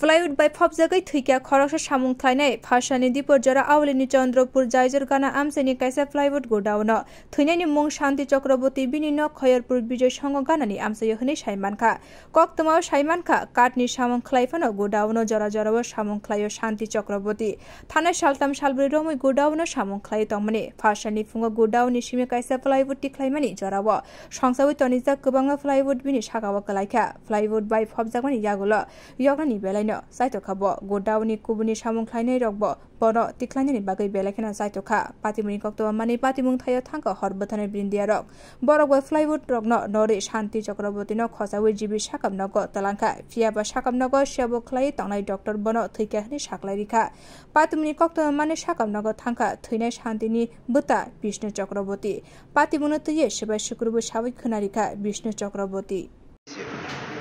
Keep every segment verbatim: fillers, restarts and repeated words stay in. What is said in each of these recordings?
Plywood bai phobjagwi thwikha khoroksa samung khlainai Pharsani Dipor jora Aulini Chandrapur Jaijor Gana amchaini kaisa plywood godown-o. Thwinaini mung Shanti Chakraborty, bini nok Khairpur Bijoy Songho Ganani amchaio hwnwi sai mankha. Koktwmao sai mankha, kathni samung khlai phano godown-o jora jorao samung khlaio Shanti Chakraborty. Thanai saltham salbrwi romwi godown-o samung khlaiwi tongmani. Pharsani phungo godown-ni simi kaisa plywood tikhlaimani jorao songchawi tonijak kwbangma plywood bini sakao kwlaikha. Plywood bai phobjakmani yagulo yoknani belaino chaitokha bo. Godown-ni kubuni samung khlainairokbo bono tikhlainani bagwi belai kheno chaitokha. Patimungni koktwma manwi patimung thaio thangkha hor bwtharnai brindiarok. Borok bai plywood rokno norwi Shanti Chakraborty no khochawi G B sakam nogo twlangkha. Phiya ba sakam nogo sebo khlaiwi tongnai doctor bono thwikha hwnwi saklai rikha. Patimungni koktwma manwi sakam nogo thangkha thwinai Shanti ni bwta Bishnu Chakraborty. Patimungno twiwi swbai sukrubwi sawi khwna rikha Bishnu Chakraborty.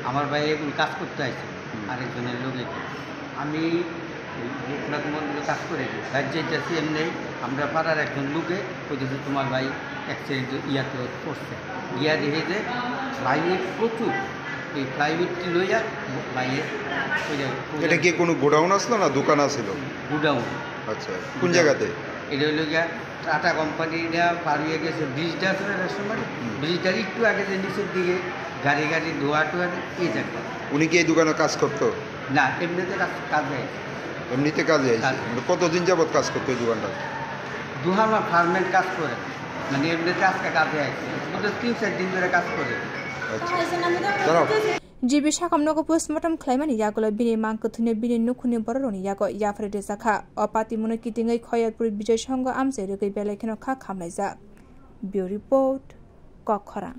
আমার ভাই এখন কাজ করতে আসছে আরেকজনের লোকে। আমি লোকনাথ মন্দিরে কাজ করে দিই, রাজ্যে যাচ্ছি এমনি। আমরা পাড়ার একজন লোকে কইতেছে, "তোমার ভাই অ্যাক্সিডেন্ট ইয়াতে করছে।" গিয়া দেখে যে প্লাইউড প্রচুর, এই প্লাইউডটি লইয়া বাইরে ওই যে এটা কি কোনো গোডাউন আসলো না দোকান আসিল? গোডাউন। আচ্ছা, কোন জায়গাতে? এটা হইলো গিয়া টাটা কোম্পানিটা পার হয়ে গেছে, ব্রিজটা আছে না রেশন মার্ট, হুম। ব্রিজটার একটু আগে যে নিচের দিকে গাড়ি গাড়ি ধোয়া টোয়া এই জায়গা। উনি কি এই দোকানে কাজ করতো? না, এমনিতে কাজ, কাজে আইছে। এমনিতে কাজে আইছে? কাজে। মানে কতদিন যাবত কাজ করতো এই দোকানটা? দুহামা ফার্মেন্ট কাজ করে, মানে এমনিতে আজকে কাজে আইছে, বুঝলে তিন চার দিন ধরে কাজ করে। আচ্ছা। দাঁড়াও। G B sakam nogo postmortem khlaimani yagulo bini mang kwthwino bini nukhungni bororokni yago yapharwi rwjakha. O patimungno kitingwi Khoyerpur Bijoy Songho amchai rwgwi belai kheno kha khamlaijak. Bureau Report, Kokkhorang.